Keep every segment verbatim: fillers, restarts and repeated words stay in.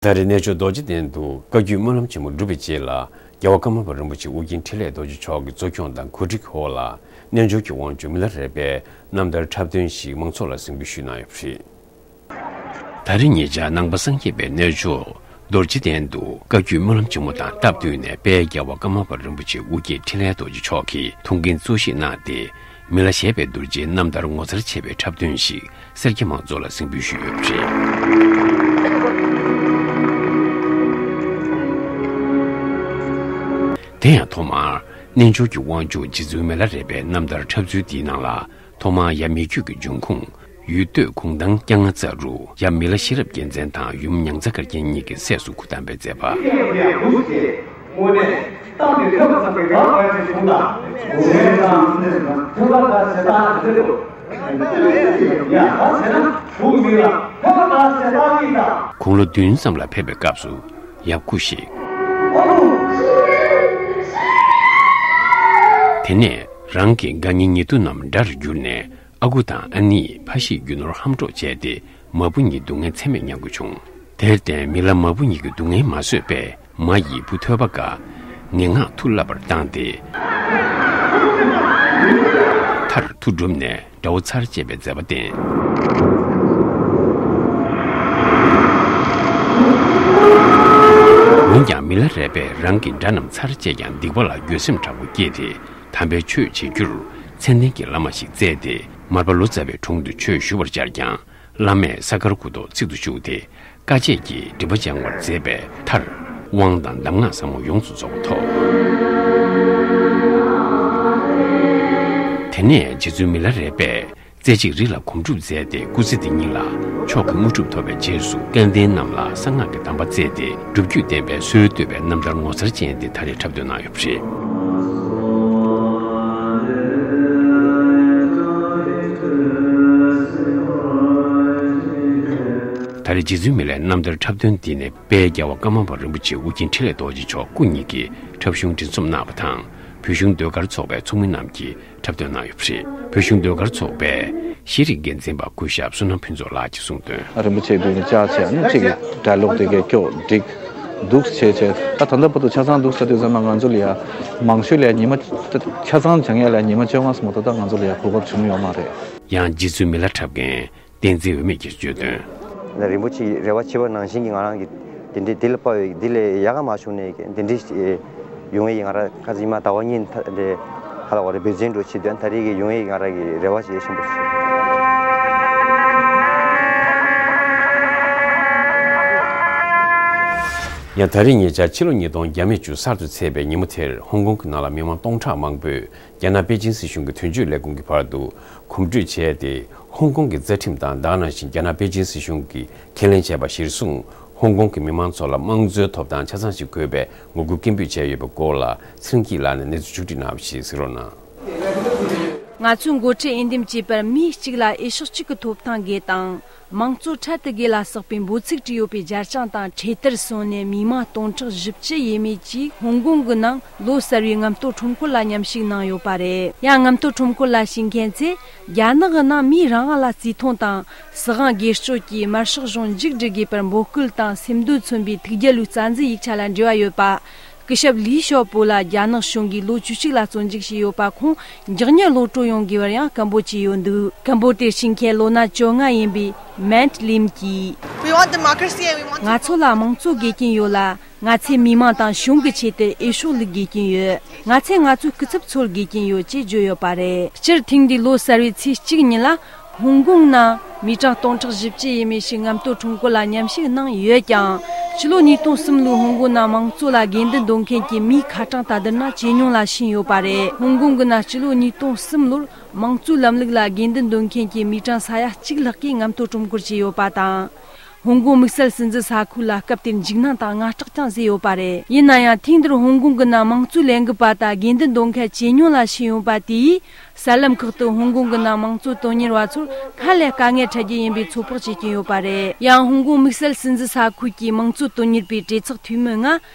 ད་རེས་གནས་མཆོག་རྡོ་རྗེ་གདན་དུ་བཀའ་བརྒྱུད་སྨོན་ལམ་ཆེན་མོ་གྲུབ་པའི་རྗེས་ལ། རྒྱལ་བ་ཀརྨ་པ་རིན་པོ་ཆེ་ཨོ་རྒྱན་འཕྲིན་ལས་རྡོ་རྗེ་མཆོག་གི་གཙོ་སྐྱོང་དང་གོ་སྒྲིག་འོག་ལ། རྣལ་འབྱོར་གྱི་དབང་ཕྱུག་མི་ལ་རས་པས་རྣམ་ཐར་འཁྲབ་སྟོན་ཞིག་མང་ཚོགས་ལ་གཟིགས་འབུལ་ཞུས་གནང་ཡོད་པ་རེད། ད་རེས་ཉེ་ཆར་ནང་པ་སངས་རྒྱས་པའི་གནས་མཆོག་རྡོ་རྗེ་གདན་དུ་བཀའ་བརྒྱུད་སྨོན་ལམ་ཆེན་མོ་དང་སྟབས་བསྟུན་ནས། དཔལ་རྒྱལ་བ་ཀརྨ་པ་རིན་པོ་ཆེ་ཨོ་རྒྱན་འཕྲིན་ལས་རྡོ་རྗེ་མཆོག་གིས་ཐུགས་འགན་གཙོ་བཞེས་གནང་སྟེ། མི་ལ་བཞད་པའི་རྡོ་རྗེའི་རྣམ་ཐར་ངོ་མཚར་ཆེ་བའི་འཁྲབ་སྟོན་ཞིག་སེར་སྐྱ་མང་ཚོགས་ལ་གཟིགས་འབུལ་ཞུས་ཡོད་པ་རེད། དེ་ཡང་ཐོག་མར་རྣལ་འབྱོར་གྱི་དབང་ཕྱུག་རྗེ་བཙུན་མི་ལ་རས་པའི་རྣམ་ཐར་འཁྲབ་ཚུལ་འདིའི་ནང་ལ། ཐོག་མར་ཡབ་མི་བསྐྱོད་ཀྱི་འབྱུང་ཁུངས། ཡུལ་སྟོད་གུང་ཐང་སྐྱ་རྔ་ཙ་རུ་ཡབ་མི་ལ་ཤེས་རབ་རྒྱལ་མཚན་དང་ཡུམ་མྱང་ཚ་དཀར་རྒྱན་གཉིས་ཀྱི་སྲས་སུ་སྐུ་བལྟམས་པའི་མཛད་པ། དགུང་ལོ་བདུན་ཙམ་ལ་ཕེབས་པའི་སྐབས་སུ་ཡབ་སྐུ་གཤེགས། དེ་ནས་རང་གི་དགའ་ཉེ་ཉེ་དུ་རྣམས་དགྲར་གྱུར་ནས། ཨ་ཁུ་དང་ཨ་ནེས་ཕ་གཞིས་རྒྱུ་ནོར་ཧམ་འཕྲོག་བྱས་ཏེ། མ་བུ་གཉིས་སྡུག་བསྔལ་ཚད་མེད་མྱང་དགོས་བྱུང་། དེར་བརྟེན་མི་ལ་མ་བུ་གཉིས་ཀྱི་སྡུག་བསྔལ་མ་བཟོད་པས། མ་ཡི་བུ་ཐོས་པ་དགའ། ངན་སྔགས་མཐུ་བསླབ་པར་བཏང་སྟེ། མཐར་མཐུ་བསྒྲུབས་ནས་དགྲ་བོ་ཚར་བཅད་པའི་མཛད་པ་བསྟན། འོན་ཀྱང་མི་ལ་རས་པས་རང་གི་དགྲ་རྣམས་ཚར་བཅད་ཀྱང་སྡིག་པ་ལ་འགྱོད་སེམས་དྲག་པོ་སྐྱེས་ཏེ། དམ་པའི་ཆོས་བྱེད་རྒྱུར་མཚན་ལྡན་གྱི་བླ་མ་ཞིག་བཙལ་ཏེ། མར་པ་ལོ་ཙཱ་བའི་དྲུང་དུ་ཆོས་ཞུ་བར་བཅར་ཀྱང་། བླ་མས་ས་དཀར་སྐུ་ཐོག་ཚིག་ཏུ་བཅུག་སྟེ། དཀའ་སྤྱད་ཀྱིས་སྒྲིབ་པ་སྦྱང་བར་མཛད་པའི་མཐར། དབང་དང་གདམས་ངག་ཟབ་མོ་ཡོངས་སུ་རྫོགས་པ་ཐོབ། དེ་ནས་རྗེ་བཙུན་མི་ལ་རས་པས། རྩེ་གཅིག་རི་ལ་སྒོམ་སྒྲུབ་མཛད་དེ། སྐུ་ཚེ་འདི་ཉིད་ལ་མཆོག་གི་དངོས་གྲུབ་ཐོབ་པའི་རྗེས་སུ། སྐལ་ལྡན་རྣམས་ལ་གསང་སྔགས་ཀྱི་གདམས་པ་སྩལ་ཏེ། སྒྲུབ་བརྒྱུད་བསྟན་པའི་སྲོལ་གཏོད་པའི་རྣམ་ཐར་ངོ་མཚར་ཅན་དེ་ད་རེས་འཁྲབ་སྟོན་གནང་ཡོད་པ་རེད། ད་རེས་རྗེ་བཙུན་མི་ལའི་རྣམ་ཐར་འཁྲབ་སྟོན་འདི་ནི། དཔལ་རྒྱལ་བ་ཀརྨ་པ་རིན་པོ་ཆེ་ཨོ་རྒྱན་འཕྲིན་ལས་རྡོ་རྗེ་མཆོག་སྐུ་ཉིད་ཀྱིས་འཁྲབ་གཞུང་འབྲི་རྩོམ་གནང་བ་དང་། བོད་གཞུང་ཟློས་གར་ཚོགས་པའི་ཚོགས་མི་རྣམས་ཀྱིས་འཁྲབ་སྟོན་གནང་ཡོད་པ་རེད། བོད་གཞུང་ཟློས་གར་ཚོགས་པའི་ཤེས་རིག་འགན་འཛིན་པ་སྐུ་ཞབས་བསོད་ནམས་ཕུན་ཚོགས་ལགས་ཀྱིས་གསུངས་དོན། རིན་པོ་ཆེ་མདུན་བཅར་བྱས་ནས་གཅིག་གི་ཌའི་ལོག་དེ་གས་སྐྱོ་འགྲིག་འདུག་བྱས་བྱས། ད་ད་ལྟ་བར་དུ་ཆ་ཚང་འདུག་ཟེར་དུས་ཙམ་ལ། ང་ཚོ་ལ་ཡ་མང་ཤོས་ལ་ཡ་ཉི་མ་ཆ་ཚང་སྦྱང་ཡ་ལ་ཉི་མ་བཅོ་ལྔ་ཙམ་མ་གཏོགས་ད་ང་ཚོ་ལ་ཡ་གོ་སྐབས་བྱུང་ཡོད་མ་རེད། ཡང་རྗེ་བཙུན་མི་ལ་འཁྲབ་མཁན་བསྟན་འཛིན་འོད་མེ་གིས་བརྗོད་དོན། ད་རིན་པོ་ཆེའི་རེ་བ་ཆེ་བ་ནང་བཞིན་གྱི་ང་རང་གི་དེ་འདྲའི་འདི་ལ་དཔའ་བའི་འདི་ལས་ཡག་ག་མ་བྱུང་ནས་དེ་འདྲའི་ཡོང་ཡས་ང་རང་ཁ་ཚིག་མ་ཟླ་བ་གཉིས་ད་འདྲའི་ཧ་ལ་བ་རེ་འབད་བརྩོན་འགྲོ་བྱེད་དོན། ད་རེས་ཀྱི་ཡོང་ཡས་ང་རང་གི་རེ་བ་ཞིག་ཆེན་པོ་ཞིག་ཡང་ད་རེས་ཉེ་ཆར་ཕྱི་ལོ་ཉིས་སྟོང་བརྒྱ་མེད་བཅུ་གསར་དུ་ཚེས་པའི་ཉིན་མོ་དེར་ཧོང་ཀོང་གི་ནང་ལ་མི་མང་སྟོང་ཕྲག་མང་པོས། རྒྱ་ནག་པེ་ཅིན་སྲིད་གཞུང་གི་དོན་གཅོད་ལས་ཁུངས་ཀྱི་བར་དུ་གོམ་བགྲོད་བྱས་ཏེ། ཧོང་ཀོང་གི་རྩ་ཁྲིམས་དང་དེ་ག་ནང་བཞིན་རྒྱ་ནག་པེ་ཅིན་སྲིད་གཞུང་གིས་ཁས་ལེན་བྱས་པ་གཞིར་བཟུང་། ཧོང་ཀོང་གི་མི་མང་ཚོ་ལ་དམངས་གཙོའི་ཐོབ་ཐང་ཆ་ཚང་ཞིག་དགོས་པའི་ངོ་རྒོལ་སྐད་འབོད་བྱས་ཡོད་པའི་སྐོར་ལ། ཚེ་རིང་སྐྱིད་ལགས་ནས་གནས་ཚུལ་ཕྱོགས་བསྒྲིགས་གནང་བ་ཞིག་གཟིགས་རོགས་གནང་། ང་ཚོའི་འགོ་ཁྲིད་འོས་འདེམས་ཀྱིས་པར་མི་གཅིག་ལ་འོས་ཤོག་གཅིག་གི་ཐོབ་ཐང་དགོས་དང་། དམངས་གཙོ་འཕྲལ་དུ་དགོས་ལ་སོགས་པའི་འབོད་ཚིག་བྲིས་ཡོད་པའི་སྦྱར་བྱང་དང་འཕྲེད་དར་བཟུང་ནས་མི་མང་སྟོང་ཕྲག་བཞི་བཅུ་ཡས་མས་ཀྱིས་ཧོང་ཀོང་གི་ནང་ལོ་གསར་བའི་རྔམ་སྟོན་ཁྲོམ་སྐོར་ལ་མཉམ་ཞུགས་གནང་ཡོད་པ་རེད། ཡང་རྔམ་སྟོན་ཁྲོམ་སྐོར་ལ་ཞུགས་མཁན་ཚོས་རྒྱ་ནག་གི་ནང་མིའི་རང་དབང་ལ་བརྩི་མཐོང་དང་། སྲིད་དབང་སྒེར་གཅོད་ཀྱིས་དམར་ཤོག་གཞུང་མཇུག་སྒྲིལ་དགོས་པར་འབོད་སྐུལ་དང་སེམས་འདུན་མཚོན་པའི་ཐུགས་རྒྱལ་བའི་རྩ་འཛིན་ཡིག་ཆ་ལ་འབྲེལ་བ་ཡོད་པ། སྐུ་ཞབས་ལི་ཞའོ་པོ་ལ་རྒྱ་ནག་གཞུང་གིས་ལོ་བཅུ་གཅིག་ལ་བཙོན་འཇུག་བྱས་ཡོད་པ་ཁོང་མགྱོགས་མྱུར་གློད་གྲོལ་ཡོང་དགོས་པར་ཡང་སྐད་འབོད་བྱས་ཡོད་འདུག་སྐད་འབོད་དེར་ཞུགས་མཁན་ལོ་ན་བཅོ་ལྔ་ཡིན་པའི་མན་ལིམ་གྱིས། We want democracy and we want ང་ཚོ་ལ་དམངས་གཙོ་དགོས་ཀྱིན་ཡོད་ལ། ང་ཚོས་མི་མང་དང་གཞུང་གི་ཆེད་དུ་འོས་ཤོག་བླུག་དགོས་ཀྱིན་ཡོད། ང་ཚོས་ང་ཚོའི་སྐུ་ཚབ་འཚོལ་དགོས་ཀྱིན་ཡོད་ཅེས་བརྗོད་ཡོད་པ་རེད། སྤྱིར་ཐེངས་འདིའི་ལོ་གསར་བའི་ཚེས་གཅིག་ཉིན་ལ། ཧོང་ཀོང་ནང་མི་གྲངས་སྟོང་ཕྲག་བཞི་བཅུ་ཡས་མས་ཤིག་རྔམ་སྟོན་ཁྲོམ་སྐོར་ལ་མཉམ་ཞུགས་གནང་ཡོད་ཀྱང་། ཕྱི་ལོ་ཉིས་སྟོང་གསུམ་ལོའི་ཧོང་ཀོང་ནང་དམངས་གཙོ་ལ་དགོས་འདུན་འདོན་མཁན་གྱི་མིའི་ཁ་གྲངས་ད་བསྡུར་ན་ཇེ་ཉུང་ལ་ཕྱིན་ཡོད་པ་རེད། ཧོང་ཀོང་གི་ནང་ཕྱི་ལོ་ཉིས་སྟོང་གསུམ་ལོར་དམངས་གཙོའི་ལམ་ལུགས་ལ་དགོས་འདུན་འདོན་མཁན་གྱི་མི་གྲངས་ས་ཡ་གཅིག་ལྷག་གིས་རྔམ་སྟོན་ཁྲོམ་སྐོར་བྱས་ཡོད་པ་དང་། ཧོང་ཀོང་དམིགས་བསལ་སྲིད་འཛིན་ས་ཁུལ་ལ་སྐབས་དེར་འཇིགས་སྣང་དང་དངངས་སྐྲག་ཀྱང་བཟོས་ཡོད་པ་རེད། ཡིན་ན་ཡང་ཐེངས་འདིར་ཧོང་ཀོང་གི་ནང་དམངས་གཙོའི་ལས་འགུལ་པ་དང་དགོས་འདུན་འདོན་མཁན་ཇེ་ཉུང་ལ་ཕྱིན་ཡོད་པ་དེས། གསར་ལམ་ཁག་ཏུ་ཧོང་ཀོང་གི་ནང་དམངས་གཙོ་དོན་གཉེར་བ་ཚོར་སྔར་ལས་དཀའ་ངལ་འཕྲད་རྒྱུ་ཡིན་པའི་ཚོད་དཔག་བྱེད་ཀྱིན་ཡོད་པ་རེད། ཡང་ཧོང་ཀོང་དམིགས་བསལ་སྲིད་འཛིན་ས་ཁུལ་གྱི་དམངས་གཙོ་དོན་གཉེར་པའི་གྲོས་ཚོགས་འཐུས་མི་ལྔ་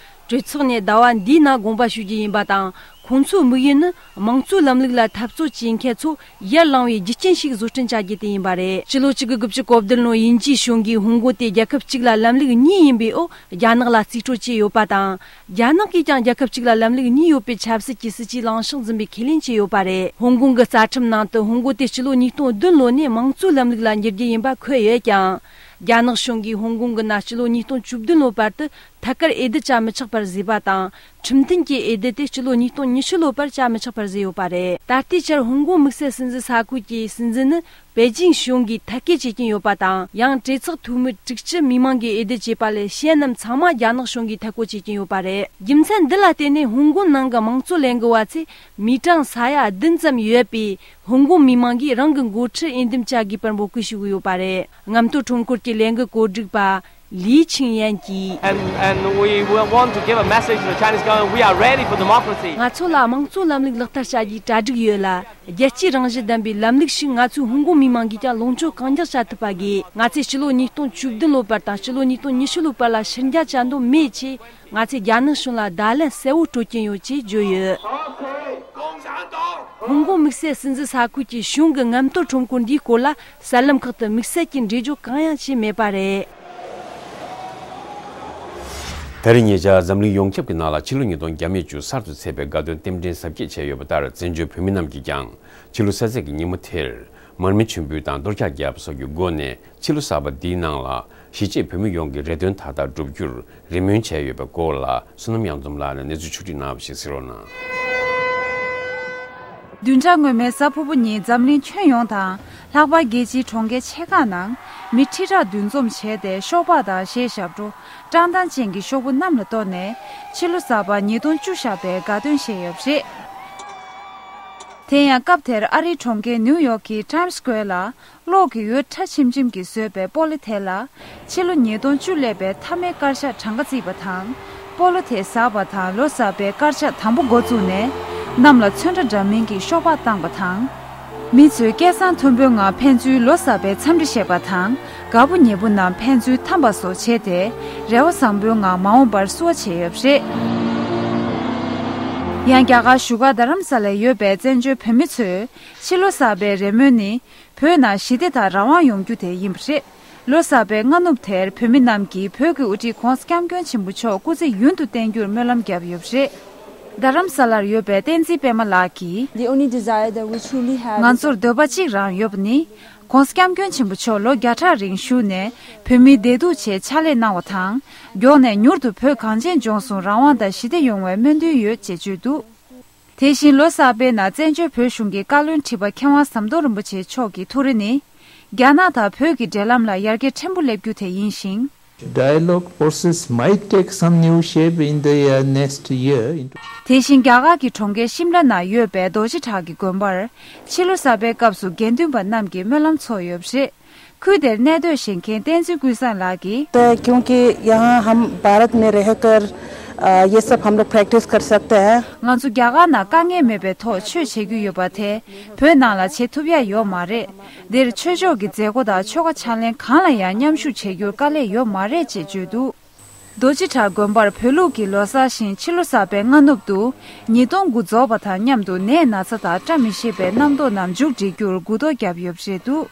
གྲོས་ཚོགས་ནས་ཟླ་བ་འདིའི་ནང་དགོངས་པ་ཞུ་རྒྱུ་ཡིན་པ་དང་། ཁོང་ཚོའི་དམིགས་ཡུལ་ནི་དམངས་གཙོའི་ལམ་ལུགས་ལ་འཐབ་རྩོད་བྱེད་མཁན་ཚོ་ཡར་ལངས་པའི་རྒྱུ་རྐྱེན་ཞིག་བཟོ་སྐྲུན་བྱ་རྒྱུ་དེ་ཡིན་པ་རེད། ཕྱི་ལོ་ཆིག་སྟོང་དགུ་བརྒྱ་དགུ་བཅུ་གོ་བདུན་ལོར་དབྱིན་ཇིའི་གཞུང་གིས་ཧོང་ཀོང་དེ་རྒྱལ་ཁབ་གཅིག་ལ་ལམ་ལུགས་གཉིས་ཡིན་པའི་འོག་རྒྱ་ནག་ལ་རྩིས་སྤྲོད་བྱས་ཡོད་པ་དང་། རྒྱ་ནག་གིས་ཀྱང་རྒྱལ་ཁབ་གཅིག་ལ་ལམ་ལུགས་གཉིས་ཡོད་པའི་ཆབ་སྲིད་ཀྱི་སྲིད་ཇུས་ལངས་ཕྱོགས་འཛིན་པའི་ཁས་ལེན་བྱས་ཡོད་པ་རེད། ཧོང་ཀོང་གི་རྩ་ཁྲིམས་ནང་དུ་ཧོང་ཀོང་དེ་ཕྱི་ལོ་ཉིས་སྟོང་བདུན་ལོ་ནས་དམངས་གཙོའི་ལམ་ལུགས་ལ་འགྱུར་རྒྱུ་ཡིན་པ་འཁོད་ཡོད་ཀྱང་། རྒྱ་ནག་གཞུང་གིས་ཧོང་ཀོང་གི་ནང་ཕྱི་ལོ་ཉིས་སྟོང་བཅུ་བདུན་ལོ་བར་དུ་ཐད་ཀར་འོས་བསྡུ་བྱ་མི་ཆོག་པར་བཟོས་པ་དང་། ཁྲིམས་མཐུན་གྱི་འོས་བསྡུ་དེ་ཕྱི་ལོ་ཉིས་སྟོང་ཉི་ཤུ་ལོ་བར་བྱ་མི་ཆོག་པར་བཟོས་ཡོད་པ་རེད། ད་ལྟའི་ཆར་ཧོང་ཀོང་དམིགས་བསལ་སྲིད་འཛིན་ས་ཁུལ་གྱི་སྲིད་འཛིན་ནི་པེ་ཅིང་གཞུང་གིས་ཐད་བཀོད་བྱེད་ཀྱིན་ཡོད་པ་དང་། ཡང་གྲོས་ཚོགས་འཐུས་མི་དྲུག་ཅུ་མི་མང་གིས་འོས་བསྡུ་བྱས་པ་ལས་གཞན་རྣམས་ཚང་མ་རྒྱ་ནག་གཞུང་གིས་ཐད་བཀོད་བྱེད་ཀྱིན་ཡོད་པ་རེད། རྒྱུ་མཚན་འདི་ལ་བརྟེན་ནས་ཧོང་ཀོང་ནང་གི་དམངས་གཙོ་ལས་འགུལ་བ་ཚོས་མི་གྲངས་ས་ཡ་བདུན་ཙམ་ཡོད་པའི་ཧོང་ཀོང་མི་མང་གིས་རང་གི་འགོ་ཁྲིད་འོས་འདེམས་བྱ་དགོས་པར་འབོད་སྐུལ་ཞུ་གི་ཡོད་པ་རེད། ངམ་ཏོ་ཁྲོམ་སྐོར་གྱི་ལས་འགུལ་གོ་སྒྲིག་པ་ལི་ཆིང་ཡན་གྱིས། And, and we want to give a message to the Chinese government, we are ready for democracy. ང་ཚོ་ལ་དམངས་གཙོའི་ལམ་ལུགས་ལག་བསྟར་བྱ་རྒྱུའི་གྲ་སྒྲིག་ཡོད་ལ། རྒྱལ་སྤྱིའི་རང་བཞིན་ལྡན་པའི་ལམ་ལུགས་ཤིག་ང་ཚོའི་ཧོང་ཀོང་མི་མང་གིས་ཀྱང་ལོངས་སྤྱོད་གང་མགྱོགས་བྱ་ཐུབ་པ་དགོས། ང་ཚོས་ཕྱི་ལོ་ཉིས་སྟོང་བཅུ་བདུན་ལོ་བར་དང་ཕྱི་ལོ་ཉིས་སྟོང་ཉི་ཤུ་ལོ་བར་ལ་ཕྱིར་འགྱངས་བྱ་འདོད་མེད་ཅེས། ང་ཚོས་རྒྱ་ནག་གཞུང་ལ་བརྡ་ལན་གསལ་བོ་སྤྲོད་ཀྱིན་ཡོད་ཅེས་བརྗོད་ཡོད། ཧོང་ཀོང་དམིགས་བསལ་སྲིད་འཛིན་ས་ཁུལ་གྱི་གཞུང་གི་ངམ་ཏོ་ཁྲོམ་སྐོར་འདིའི་སྐོར་ལ་གསར་ལམ་ཁག་ཏུ་དམིགས་བསལ་གྱི་འགྲེལ་བརྗོད་གང་ཡང་བྱས་མེད་པ་རེད། ད་རེས་ཉེ་ཆར་འཛམ་གླིང་ཡོངས་ཁྱབ་ཀྱི་ནང་ལ་ཕྱི་ལོ་ཉིས་སྟོང་བརྒྱ་མེད་བཅུ་གསར་དུ་ཚེས་པའི་དགའ་སྟོན་རྟེན་འབྲེལ་གཟབ་རྒྱས་བྱས་ཡོད་པ་ལྟར། བཙན་བྱོལ་བོད་མི་རྣམས་ཀྱིས་ཀྱང་ཕྱི་ལོ་གསར་ཚེས་ཀྱི་ཉིན་མོ་དེར་མར་མེ་མཆོད་འབུལ་དང་གཏོར་རྒྱག་བརྒྱབ་པ་སོགས་ཀྱི་སྒོ་ནས། ཕྱི་ལོ་གསར་པ་འདིའི་ནང་ལ་གཞིས་བྱེས་བོད་མི་ཡོངས་ཀྱི་རེ་འདུན་མཐའ་དག་བསྒྲུབ་རྒྱུར་རེ་སྨོན་བྱས་ཡོད་པའི་སྐོར་ལ། བསོད་ནམས་གཡང་འཛོམས་ལགས་ནས་གནས་ཚུལ་ཕྱོགས་སྒྲིག་གནང་བ་ཞིག་གསན་རོགས་གནང་། བདུན་ཕྲག་སྔོན་མའི་གཟའ་ཕུར་བུ་ཉིན་འཛམ་གླིང་ཁྱོན་ཡོངས་དང་ལྷག་པར་རྒྱལ་སྤྱིའི་གྲོང་ཁྱེར་ཆེ་ཁག་ནང་མི་ཁྲི་ཕྲག་འདུ་འཛོམས་བྱས་ཏེ། ཤོག་སྦག་དང་གཞས་ཞབས་བྲོ། བཀྲག་མདངས་ཅན་གྱི་ཤོག་བུ་གནམ་ལ་གཏོར་ནས། ཕྱི་ལོ་གསར་པ་ཉིས་སྟོང་བཅུ་ཞག་པའི་དགའ་སྟོན་བཞེས་ཡོད་པ་རེད། དེ་ཡང་སྐབས་དེར་ཨ་རིའི་གྲོང་ཁྱེར་ནིའུ་ཡོག་གི་ཊའིམ་སི་ཀོ་ཝེར་ལ། གློག་གི་འོད་ཁྲ་ཆིམ་ཆིམ་གྱིས་བཟོས་པའི་སྤོ་ལོ་དེ་ལ། ཕྱི་ལོ་ཉིས་སྟོང་བཅུ་སླེབས་པའི་མཐའ་མའི་དཀར་ཆག་གྲངས་ཀ་བརྩིས་པ་དང་། སྤོ་ལོ་དེ་ཟགས་པ་དང་ལོ་གསར་པའི་དཀར་ཆག་དང་པོ་འགོ་བཙུགས་ནས། གནམ་ལ་ཚོན་ཁྲ་འདྲ་མིན་གྱི་ཤོག་སྦག་བཏང་པ་དང་། མི་ཚོས་སྐད་གསང་མཐོན་པོའི་ངང་ཕན་ཚུན་ལོ་གསར་པའི་འཚམས་འདྲི་བྱེད་པ་དང་། དགའ་པོ་ཉེ་པོ་རྣམས་ཕན་ཚུན་འཐམ་པ་སོགས་བྱས་ཏེ། རེ་བ་བཟང་པོའི་ངང་མ་འོངས་པར་བསུ་བ་བྱས་ཡོད་པ་རེད། ཡང་རྒྱ་གར་བཞུགས་སྒར་རྡ་རམ་ས་ལར་ཡོད་པའི་བཙན་བྱོལ་བོད་མི་ཚོས་ཕྱི་ལོ་གསར་པའི་རེ་སྨོན་ནི། བོད་ནང་ཞི་བདེ་དང་རང་དབང་ཡོང་རྒྱུ་དེ་ཡིན་པ་རེད། ལོ་གསར་པའི་སྔ་ནུབ་དེར་བོད་མི་རྣམས་ཀྱིས་བོད་ཀྱི་དབུ་ཁྲིད་༧གོང་ས་༧སྐྱབས་མགོན་ཆེན་པོ་མཆོག་སྐུ་ཚེ་ཡུན་དུ་བརྟན་རྒྱུར་སྨོན་ལམ་བརྒྱབ་ཡོད་པ་རེད། རྡ་རམ་ས་ལར་ཡོད་པའི་བསྟན་འཛིན་པད་མ་ལགས་ཀྱིས། The only desire that we truly have ང་ཚོར་འདོད་པ་གཅིག་རང་ཡོད་པ་ནི། ༧གོང་ས་༧སྐྱབས་མགོན་ཆེན་པོ་མཆོག་ལོ་བརྒྱ་ཕྲག་རིང་བཞུགས་ནས་བོད་མིའི་བདེ་སྡུག་ཆེད་ཕྱག་ལས་གནང་བ་དང་། མགྱོགས་ནས་མྱུར་དུ་བོད་གངས་ཅན་ལྗོངས་སུ་རང་དབང་དང་ཞི་བདེ་ཡོང་བའི་སྨོན་འདུན་ཡོད་ཅེས་བརྗོད་འདུག་དེ་བཞིན་ལོ་གསར་པའི་ནང་བཙན་བྱོལ་བོད་གཞུང་གི་བཀའ་བློན་ཁྲི་པ་མཁས་དབང་ཟམ་གདོང་རིན་པོ་ཆེ་མཆོག་གི་ཐུགས་རེ་ནི། རྒྱ་ནག་དང་བོད་ཀྱི་འབྲེལ་ལམ་ལ་ཡར་རྒྱས་ཕྲན་བུ་སླེབས་རྒྱུ་དེ་ཡིན་ཞིང་། Dialogue process might take some new shape in the uh, next year. དེ་བཞིན་རྒྱ་གར་གྱི་གྲོང་ཁྱེར་ཤིམ་ལ་ན་ཡོད་པའི་རྡོ་རྗེ་བྲག་གི་དགོན་པར་ཕྱི་ལོ་གསར་པའི་སྐབས་སུ་དགེ་འདུན་པ་རྣམས་ཀྱིས་སྨོན་ལམ་ཚོགས་ཡོད་པ་རེད། ཁུལ་དེར་གནས་སྡོད་བཞིན་མཁན་བསྟན་འཛིན་ཀུན་བཟང་ལགས་ཀྱིས། क्योंकि यहाँ हम भारत में रहकर अ, ये सब हम लोग प्रैक्टिस कर सकते हैं। ང་ཚོ་རྒྱ་གར་ནང་དཀའ་ངལ་མེད་པའི་ཐོག་ཆོས་བྱེད་རྒྱུ་ཡོད་པ་དེ་བོད་ནང་ལ་བྱེད་ཐུབ་ཡ་ཡོད་མ་རེད། འདིར་ཆོས་ཕྱོགས་ཀྱི་མཛད་སྒོ་དང་ཆོལ་ཁ་ཕྱག་ལེན་གང་ལ་ཡང་མཉམ་ཞུགས་བྱེད་རྒྱུར་དཀའ་ལས་ཡོད་མ་རེད་ཅེས་བརྗོད་འདུག་རྡོ་རྗེ་བྲག་དགོན་པར་བོད་ལུགས་ཀྱི་ལོ་གསར་བཞིན་ཕྱི་ལོ་གསར་པའི་སྔ་ནུབ་ཏུ་ཉིས་སྟོང་དགུ་རྫོགས་པ་དང་མཉམ་དུ་ནད་ན་ཚ་དང་བཀྲ་མི་ཤིས་པའི་རྣམ་རྟོག་རྣམས་མཇུག་སྒྲིལ་རྒྱུར་འགུག་ཐོག་བརྒྱབ་ཡོད་པ་རེད་འདུག